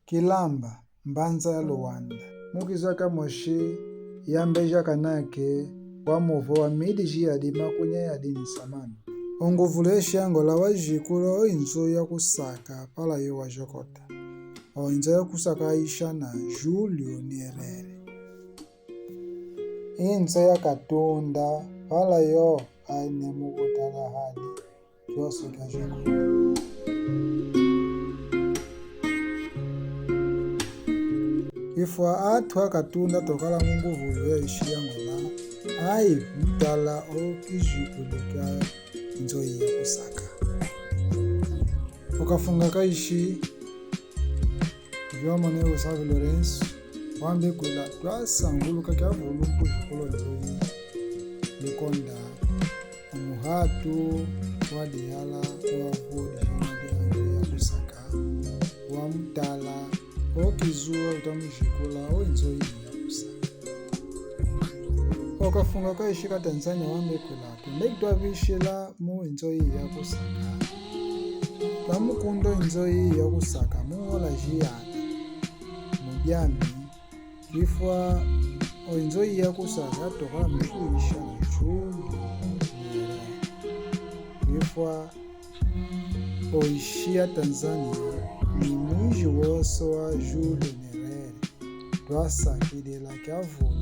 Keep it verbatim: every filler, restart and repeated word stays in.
Kilamba, mbanza ya Luanda. Mu kiza kia mosi yambeja kanake wa muvo wa midi jiyadi makunya yadi ni samano. Onguvulu ye Siangola wajikula o inzo ya kusaka pala yo wajokota. O inzo ya kusaka ishana Júlio Nyerere. Inzo ya katunda pala yo aine mukutala hadi. Kiosi kajoko. Ifwa atwa katunda tokala mu nguvulu ya ishi ya Ngola, ayi mutala o kijikulika inzo iya kusaka. Okafunga ka ishi, João Manuel Gonçalves Lourenço, wambe kwila twasanguluka kia vulu kushukula nzoli mukonda omuhatu wa diyala wa vodi jina diangu ya kusaka wa mutala okizuwa utamushikula o inzo iyi ya kusaka. Okafunga ka ishi ka Tanzania wambe kwila tunde twavishila mu inzo iyi ya kusaka. Twamukundo inzo iyi ya kusaka mu ola jiyana. Mudiami, ifwa o inzo iya kusaka yatoka mu kuisha na Júlio Nyerere. Ifwa o ishi ya Tanzania ni mwiji wose wa Júlio Nyerere twasakilila kia vulu